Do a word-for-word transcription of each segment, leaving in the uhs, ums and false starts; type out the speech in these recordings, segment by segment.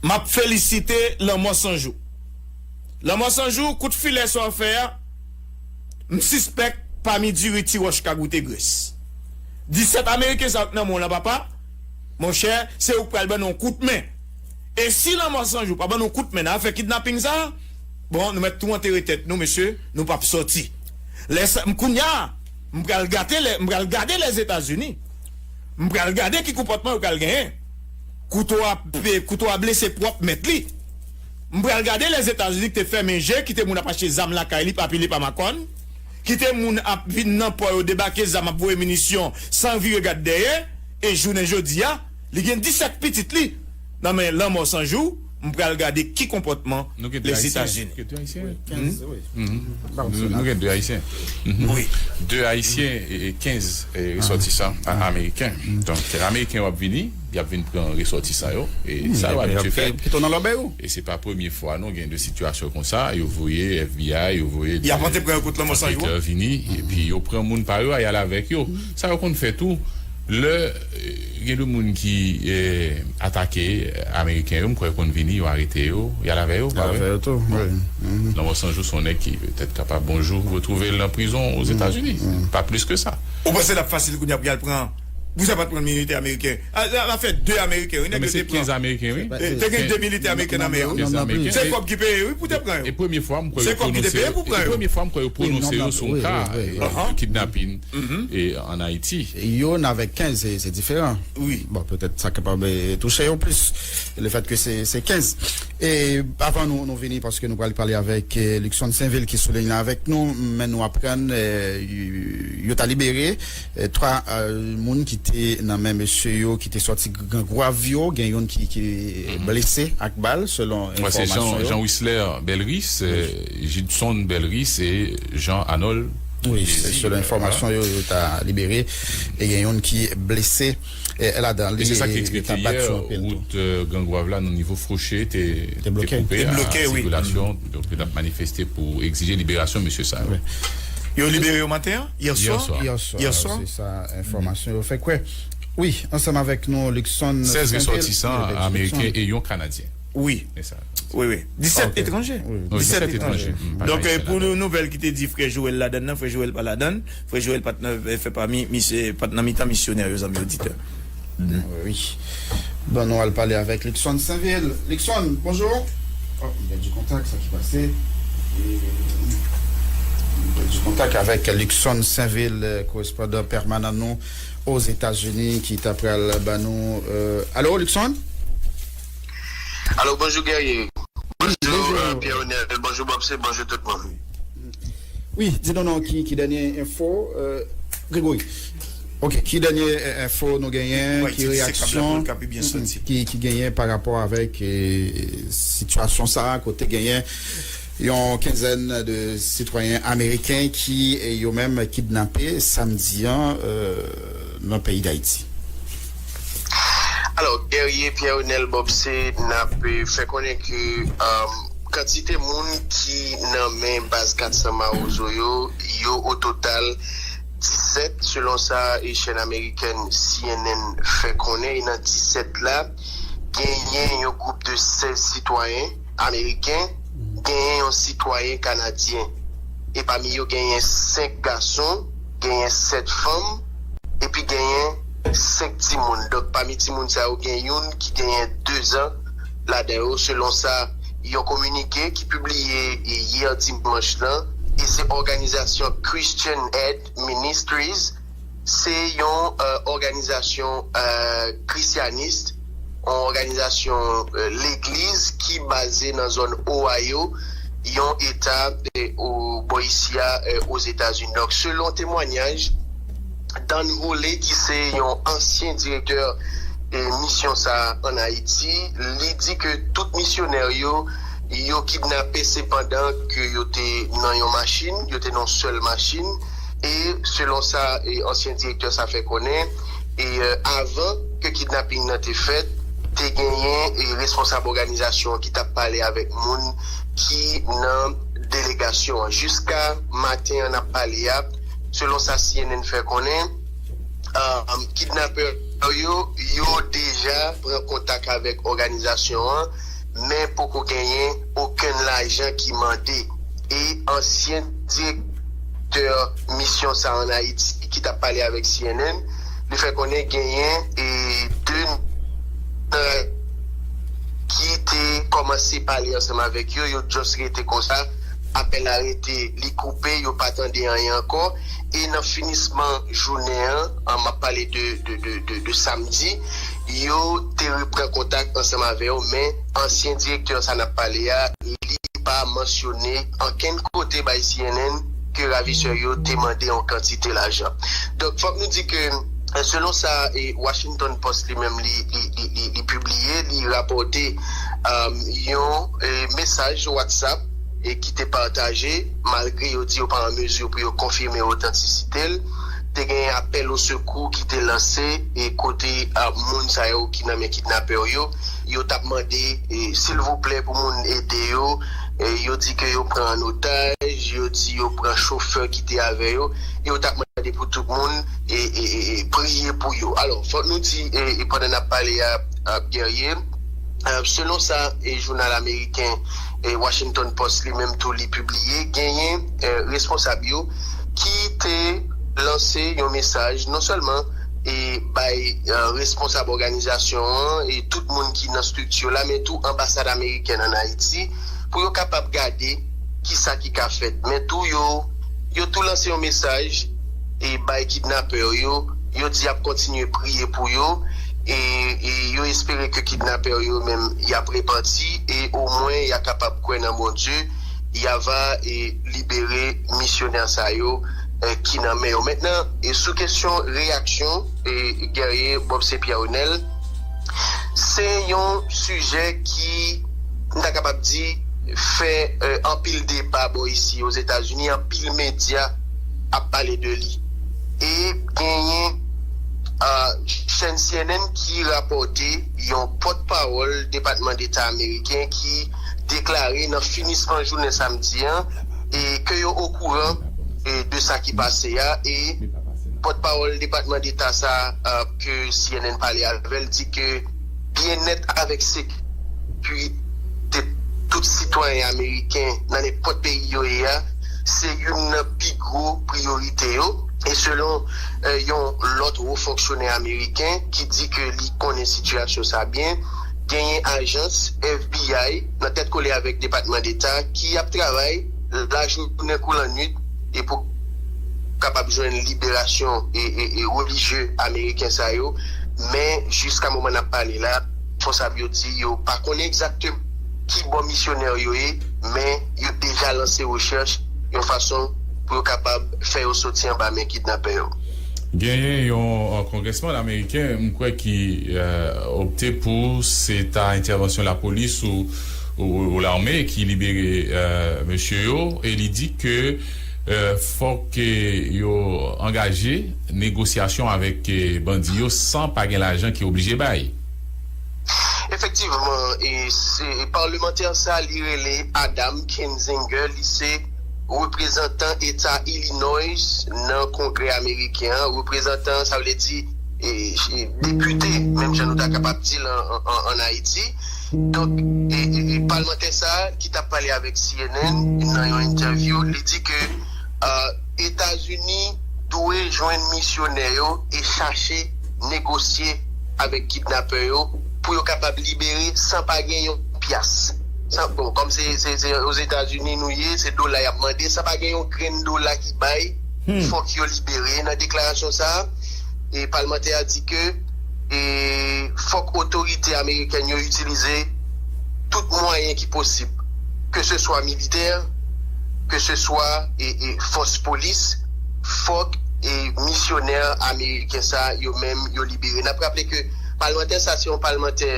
M ap felisite Lanmò San Jou. Lanmò San Jou, kout filè sa w fè a, m sispèk pami diri ti wòch ka goute grès. Disèt Ameriken sa k nan men w lan, papa, monchè, se ou k pral ban nou yon kout men. E si Lanmò San Jou pa ban nou kout men nan afè kidnaping sa, bon, nou mèt tou antere tèt nou, mesye, nou p ap sòti. Lè sa, m, kounye a, m pral gate lè, m pral gade Lèzetazini. M pral gade ki konpòtman yo pral genyen. Kouto a, kouto a blese pwòp mèt li. M pral gade Lèzetazini ki te fèmen je, kite moun ap achte zam lakay li pa pile pa makòn, kite moun ap vin nan pò yo debake zam, ap voye minisyon san vire gad dèyè, e jounen jodi a, li gen disèt pitit li nan men Lanmò San Jou. M pral gade ki konpòtman Lèzetazini. Gen de Ayisyen. Wi, kenz, wi. Nou, nou gen de Ayisyen. Wi. De Ayisyen e, e kenz, e, resòtisan a-, ameriken. Donk, Ameriken yo ap vini, y ap vin pran resòtisan yo, e sa yo abitye fè. Pito nan lòbèy ou. E se pa premye fwa, non, gen de sitiyasyon konsa, yo voye F B I, yo voye de anketè vini, epi yo pran moun pa yo, y al avèk yo. Sa yo konn fè tou, lè, e, gen de moun ki, e, atake Ameriken yo, m kwè yo konn vini, yo arete yo, y al avè yo, pa vre? Y al avè yo tou, wi. Lanmò San Jou se yon nèg ki petèt kapab yon jou retwouve l nan prizon Ozetazini. Pa plis ke sa. Ou panse l ap fasil kounye a pou y al pran, pou sa pa t pran militè ameriken? A, a, afè de Ameriken, wi, nèg yo te pran. Non, men se kenz Ameriken, wi. E, te gen de militè ameriken nan men yo. Kenz Ameriken. Se kòb ki peye, wi, pou te pran yo. E premye fwa m kwè yo pwononse yo, e premye fwa m kwè yo pwononse yo sou yon ka, e, de kidnaping, e, ann Ayiti. Youn avèk kenz, se, se diferan. Wi. Bon, petèt sa kapab, e, touche yo plis, lefètke se, se kenz. E avan nou, nou vini, paske nou pral pale avèk, e, Luckson Sainvil ki sou liy la avèk nou, men nou aprann, e, y-, yo ta libere, e, twa, e, moun ki te nan men mesye yo, ki te sòti Gran Gwav yo, gen youn ki, ki blese ak bal, selon enfòmasyon yo. Jean, Jean Wisler Belris, e, Judson Belris e Jean Arnold Désir. Wi, se selon enfòmasyon yo, yo ta libere, e gen youn ki blese, e, ladan li, e yo ta bat sou anpil tou. E se sa ki eksplike yè, wout, e, Gran Gwav la nan nivo Fwoche te, te koupe a sikilasyon, donk yo t ap manifeste pou egzije liberasyon mesye sa yo. Wi. Yo libere yo maten an? Yè swa? Yè swa. Yè swa, se sa enfòmasyon yo fè kwè. Wi, ansanm avèk nou, Luckson Sainvil. Sèz resòtisan ameriken e yon kanadyen. Wi. Wi, wi. Disèt etranje. Disèt etranje. Donk, e, pou nou, nouvèl ki te di frè Joël ladann nan, frè Joël pa ladann. Frè Joël pa t nan, e, fè pami, misye pa t nan mitan misyonè yo, zanmi oditè. Wi. Bon, nou al pale avèk Luckson Sainvil. Luckson, bonjou. Oh, m pèdi kontak, sa ki pase? E, m pèdi kontak avèk Luckson Sainvil, e, korespondan pèmanan nou Ozetazini, ki ta pral ban nou, e, alo, Luckson? Alo, bonjou, Guerrier. Bonjou, bonjou, e, Pierre Renel. Bonjou, Bobse. Bonjou, tout moun. Wi, di nou non, ki, ki dènye enfo, e, Gregory? Ok, ki dènye, e, enfo nou genyen, ki reyaksyon ki, ki genyen pa rapò avèk, e, sitiyasyon sa a, kote genyen yon kenzèn de sitwayen ameriken ki, e, yo menm kidnape samdi an, e, nan peyi Dayiti? Alò, Guerrier, Pierre Renel, Bobse, n ap, e, fè konnen ke, e, kantite moun ki nan men baz kat san Mawozo yo, yo o total disèt, selon sa, e, chèn amerikèn C N N fè konnen, e nan disèt la, genyen yon gwoup de sèz sitwayen ameriken, genyen yon sitwayen kanadyen. E pami yo genyen senk gason, genyen sèt fanm, epi genyen senk timoun. Donk, pami timoun sa yo, gen youn ki genyen dezan ladan yo, selon sa yon kominike ki pibliye yè dimanch lan, e se òganizasyon Christian Aid Ministries, se yon, e, òganizasyon, e, krisyanis, yon òganizasyon, e, legliz ki baze nan zòn Ohio, yon eta, e, o, bò isi a, e, Ozetazini. Donk, selon temwanyaj Dan Hooley, ki se yon ansyen direktè, e, misyon sa a ann Ayiti, li di ke tout misyonè yo, yo kidnape sepandan ke yo te nan yon machin, yo te nan yon sèl machin, e selon sa, e, ansyen direktè sa fè konnen, E, e, avan ke kidnaping nan te fèt, te genyen, e, responsab òganizasyon an ki t ap pale avèk moun ki nan delegasyon an. Jiska maten an n ap pale a, selon sa C N N fè konnen, um, kidnapè yo, yo deja pran kontak avèk òganizasyon an, men poko genyen okenn lajan ki mande. E ansyen direktè misyon sa an Ayiti ki t ap pale avèk C N N, li fè konnen genyen e de nan ki te kòmanse pale ansanm avèk yo, yo just rete konsa, apèl la rete, li koupe, yo pa tande anyen ankò. E nan finisman jounen an, an, m ap pale de, de, de, de, de samdi, yo te repran kontak ansanm avè yo, men ansyen direktè sa n ap pale a, li pa mansyone ankenn kote bay C N N ke ravisè yo te mande yon kantite lajan. Donk, fòk nou di ke, eh, selon sa, eh, Washington Post li menm li, li, li, li, li pibliye, li rapòte, um, yon, eh, mesaj WhatsApp, eh, ki te pataje, malgre yo di yo pa an mezi pou yo konfime otantisite l. Te gen apèl o sekou ki te lanse, e kote, ah, moun sa yo ki nan men kidnapè yo, yo t ap mande, e, silvouplè pou moun ede yo. E yo di ke yo pran an otaj, yo di yo pran chofè ki te avè yo, e yo t ap mande pou tout moun, e, e, e, e priye pou yo. Alò, fòk nou di, e, e pandan n ap pale a, a Guerrier, e, selon sa, e, jounal ameriken, e, Washington Post li menm tou li pibliye, genyen, e, responsab yo ki te lanse yon mesaj non sèlman, e, bay, e, responsab òganizasyon an e tout moun ki nan estrikti la, men tou anbasad amerikèn ann Ayiti, pou yo kapab gade kisa ki ka fèt. Men tou yo, yo tou lanse yon mesaj, e, bay kidnapè yo, yo di y ap kontinye priye pou yo, e, e yo espere ke kidnapè yo menm y ap repanti, e omwen y a kapab kwè nan Bondye, y a va, e, libere misyonè sa yo, e, ki nan men yo. Mentnan, e, sou kesyon reyaksyon, e, Guerrier Bob Saint Pierre Renel, se yon sijè ki, m ta kapab di, fè, e, anpil deba bò isi Ozetazini, anpil medya ap pale de li. E genyen, a, chèn C N N ki rapòte yon pòtpawòl Depatman Deta ameriken ki deklare nan finisman jounen samdi an, e ke yo okouran, e, de sa ki pase a, e pòtpawòl Depatman Deta sa, a, ke C N N pale avè l di ke byennèt avèk sekirite tout sitwayen ameriken nan nenpòt peyi yo ye a, se youn nan pi gwo priyorite yo. E selon, e, yon lòt wo fonksyonè ameriken ki di ke li konnen sitiyasyon sa byen, genyen ajans F B I nan tèt kole avèk Depatman Deta ki ap travay lajounen kou lannwit e pou kapab jwenn liberasyon e, e, e relijye ameriken sa yo. Men jiska moman n ap pale la, responsab yo di yo pa konnen egzakteman ki bò misyonè yo ye, men yo deja lanse rechèch yon fason pou yo kapab fè yo soti anba men kidnapè yo. Genyen yon, yon kongrèsman ameriken, m kwè, ki, e, opte pou se ta entèvansyon lapolis ou, ou, ou lame ki libere, e, mesye yo, e li di ke, e, fòk, e, yo angaje negosyasyon avèk, e, bandi yo san pa gen lajan ki oblije bay. Efektivman, e, se, e, palmantè sa, li rele Adam Kinzinger, li se reprezantan eta Illinois nan Kongrè ameriken an, reprezantan, sa vle di, e, e, depite, menm jan nou ta kapab di l an, an, an, ann Ayiti. Donk, e, e, e palmantè sa ki t ap pale avèk C N N nan yon entèvyou, li di ke, a, Etazini dwe jwenn misyonè yo e chache negosye avèk kidnapè yo pou yo kapab libere san pa gen yon pyas. San, bon, kòm se, se, se Ozetazini nou ye, se dola y ap mande, san pa gen yon grenn dola ki bay, fòk yo libere. Nan deklarasyon sa a, e palmantè a di ke, e, fòk otorite amerikèn yo itilize tout mwayen ki posib, ke se swa militè, ke se swa, e, e, fòs polis, fòk, e, misyonè ameriken sa yo menm yo libere. N ap raple ke palmantè sa se yon palmantè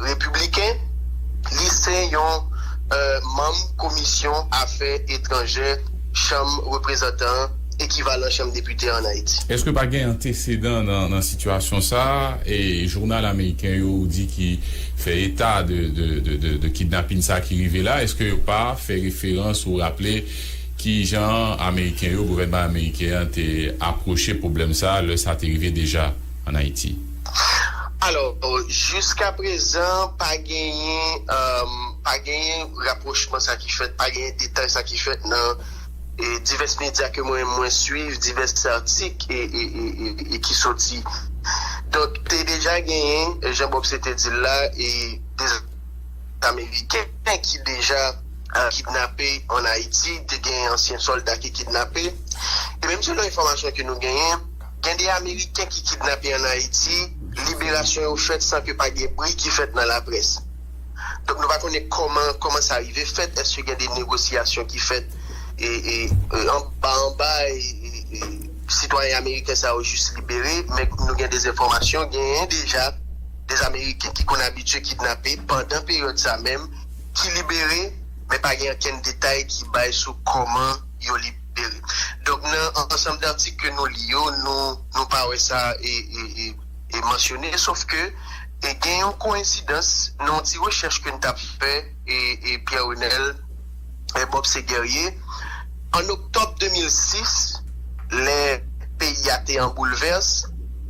repibliken, li se yon, e, manm komisyon afè etranjè chanm reprezantan ekivalan Chanm Depite an Ayiti. Èske pa gen antesedan nan, nan sitiyasyon sa a? E jounal ameriken yo di ki fè eta de, de, de, de, de kidnapin sa ki rive la? Èske yo pa fè referans ou raple ki jan ameriken yo, gouvènman ameriken an te apwoche pwoblèm sa a lè sa te rive deja an Ayiti? Alò, jiska prezan, pa genyen, um, pa genyen rapwochman sa ki fèt, pa genyen detay sa ki fèt nan e, divès medya ke mwen, mwen swiv, divès atik e, e, e, e, e ki soti. Donk, te deja genyen, e, jan Bob se te di l la, e, de Ameriken ki deja, e, kidnape an Ayiti, te gen ansyen sòlda ki kidnape. E menm selon enfòmasyon ke nou genyen, gen de Ameriken ki kidnape an Ayiti, liberasyon yo fèt san ke pa gen bri ki fèt nan laprès. Donk, nou pa konnen kòman, kòman sa rive fèt, èske gen de negosyasyon ki fèt e, e, e, anba, anba, e, e, e, sitwayen ameriken sa yo jis libere, men nou gen de enfòmasyon, genyen deja de Ameriken ki konn abitye kidnape pandan peryòd sa menm, ki libere, men pa gen okenn detay ki bay sou kòman yo libere. Donk, nan ansanm datik ke nou li yo, nou, nou pa wè sa e, e, e, e mansyone, sof ke e gen yon koyensidans nan yon ti rechèch ke n t ap fè, e, e Pierre Renel, e Bob se Guerrier. An oktòb de mil sis, lè peyi a te an boulvès,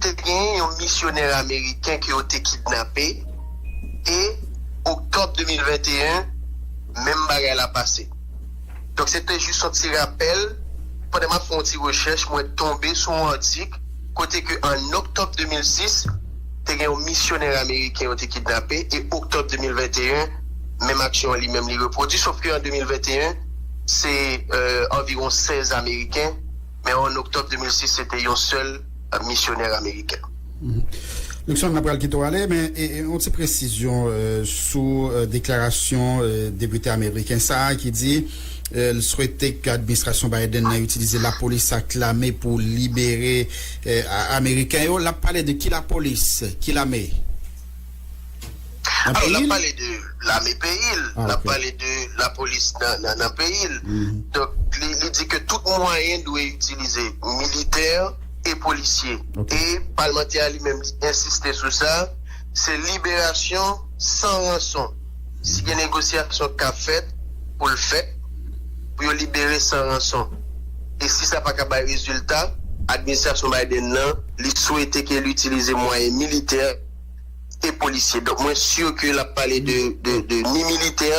te gen yon misyonè ameriken ke yo te kidnape, e oktòb de mil venteyen, menm bagay la pase. Donk, se te jis yon ti rapèl. Pandan m ap fè yon ti rechèch, mwen tonbe sou yon atik kote ke an oktòb de mil sis, te gen yon misyonè ameriken yo te kidnape, e oktòb de mil venteyen, menm aksyon an li menm li repwodui, sof ke an de mil venteyen, se, e, anviwon sèz Ameriken, men an oktòb de mil sis, se te yon sèl, e, misyonè ameriken. Luckson, n ap pral kite w ale, men e, e, yon ti presizyon, e, sou, e, deklarasyon, e, depite ameriken sa a ki di, e, l swete ke administrasyon Biden nan itilize lapolis ak lame pou libere, e, a- Ameriken yo. L ap pale de ki lapolis, ki lame? Alò, l ap pale de lame peyi l, l ap pale de lapolis nan, nan, nan peyi l. Donk, li, li di ke tout mwayen dwe itilize, militè e polisye. E palmantè a li menm, li ensiste sou sa, se liberasyon san ranson. Si gen negosyasyon k ap fèt, pou l fèt, pou yo libere san ranson. E si sa pa ka bay rezilta, administrasyon Biden nan, li swete ke l itilize mwayen militè e polisye. Donk, mwen si ke l ap pale de, de, de ni militè,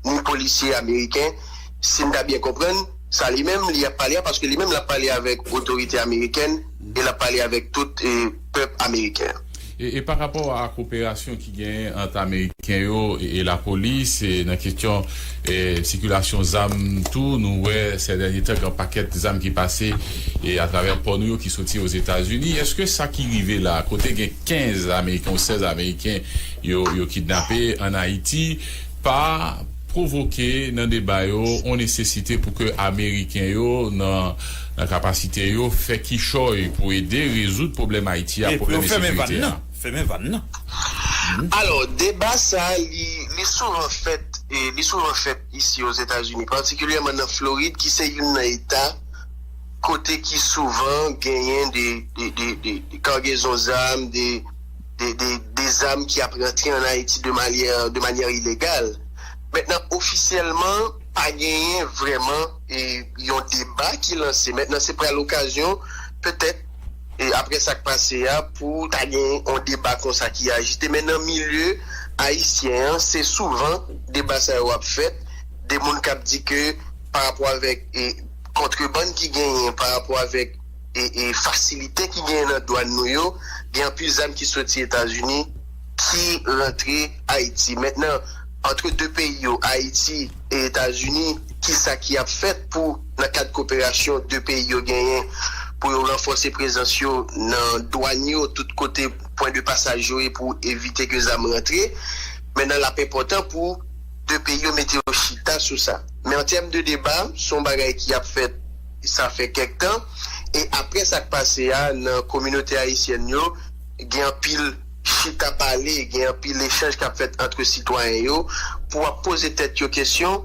ni polisye ameriken. Si m ta byen konprann, sa li menm, li ap pale a, paske li menm, l ap pale avèk otorite amerikèn, e l ap pale avèk tout, e, pèp ameriken. E, e pa rapò a koperasyon ki genyen ant Ameriken yo e, e lapolis, e nan kesyon, e, sikilasyon zam tou, nou wè, sè dènye tan, gen pakèt zam ki pase, e, atravè pò nou yo ki soti Ozetazini. Èske sa ki rive la, kote gen kenz Ameriken ou sèz Ameriken yo, yo kidnape ann Ayiti, pa pwovoke nan deba yo yon nesesite pou ke Ameriken yo, nan, nan kapasite yo, fè kichòy pou ede rezoud pwoblèm Ayiti a, pwoblèm ensekirite a? Fèmen vàn nan. Alò, deba sa a, li, li souvan fèt, e, li souvan fèt isi Ozetazini, patikilyèman nan Florid, ki se youn nan eta kote ki souvan genyen de, de, de, de, de kagezon zam, de, de, de, de zam ki ap rantre ann Ayiti de manyè, de manyè ilegal. Mentnan, ofisyèlman, pa genyen vrèman, e, yon deba ki lanse. Mentnan, se pral okazyon, petèt, e, apre sa k pase a, pou ta gen yon deba konsa ki ajite. Men nan milye ayisyen an, se souvan deba sa yo ap fèt, de moun k ap di ke pa rapò avèk, e, kontrebann ki genyen, pa rapò avèk, e, e, fasilite ki genyen nan dwàn nou yo, gen anpil zam ki soti Etazini ki rantre Ayiti. Mentnan, antre de peyi yo, Ayiti e Etazini, kisa ki ap fèt pou, nan kad koperasyon de peyi yo genyen, pou yo ranfòse prezans yo nan dwàn yo, tout kote pwen de pasaj yo ye, pou evite ke zam rantre? Mentnan, l ap enpòtan pou de peyi yo mete yo chita sou sa. Men an tèm de deba, se yon bagay ki ap fèt, sa fè kèk tan. E apre sa k pase a, nan kominote ayisyèn yo, gen anpil chita pale, gen anpil echanj k ap fèt ant sitwayen yo, pou ap poze tèt yo kesyon,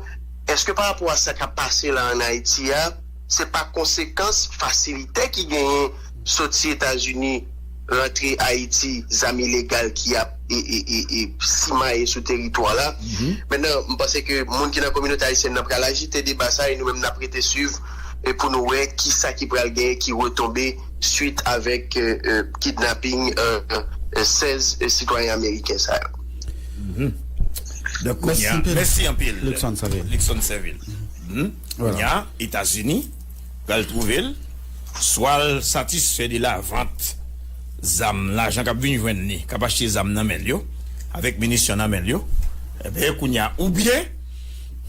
èske pa rapò a sa k ap pase la ann Ayiti a, se pa konsekans fasilite ki genyen soti Etazini, rantre Ayiti, zam ilegal ki ap e, e, e, e, simaye sou teritwa la. Mentnan, m panse ke moun ki nan kominote ayisyèn nan pral ajite deba sa e nou menm n ap rete swiv e pou nou wè ki sa ki pral genyen ki retonbe swit avèk e, e, kidnaping e, e, sèz e, sitwayen ameriken sa yo. Donk, kounye a, mèsi anpil. Luckson Sainvil. Luckson Sainvil. Kounye a, Etazini pral twouve l, swa l satisfè de lavant zam, lajan k ap vin jwenn li, k ap achte zam nan men l yo, avèk minisyon nan men l yo, enben, kounye a, oubyen,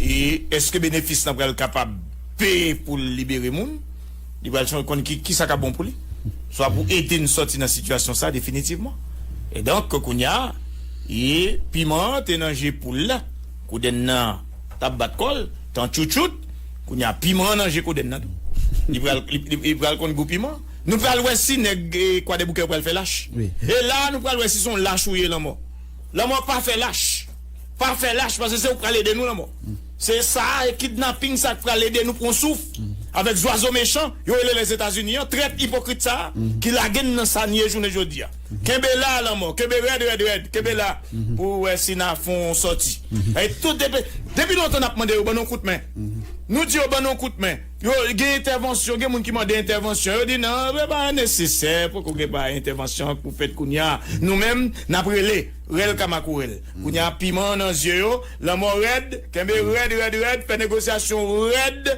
e èske benefis lan pral kapab peye pou l libere moun? Li pral konn ki, ki sa k ap bon pou li. Swa pou ede n sòti nan sitiyasyon sa definitivman. E donk, kounye a, e piman an te nan je poul la. Kodenn nan t ap bat kò l, tan tchoutchout, kounye a piman an nan je kodenn nan tou. Li pral, li, li, li pral konn gou piman. Nou pral wè si nèg e, Kwadèboukè pral fè lach. E la, nou pral wè si se yon lach ou ye, Lanmò. Lanmò pa fè lach. Pa fè lach, paske se ou k pral ede nou, Lanmò. Se sa, e kidnaping sa k pral ede nou pran souf. Avèk zwazo mechan, yo rele Lèzetazini an, trèt ipokrit sa a, ki lage n nan sa n ye jounen jodi a. Kenbe la, Lanmò, kenbe rèd, rèd, rèd, kenbe la, pou w wè si n a fè yon sòti. E tout depi, depi lontan n ap mande yo ban nou kout men. Nou di yo ban nou kout men. Yo gen entèvansyon, gen moun ki mande entèvansyon. Yo di non, e pa nesesè, poko gen pa entèvansyon pou fèt kounye a. Nou menm, n ap rele, rèl ka makourèl. Kounye a, piman nan zye yo, Lanmò rèd, kenbe rèd, rèd, rèd, fè negosyasyon rèd,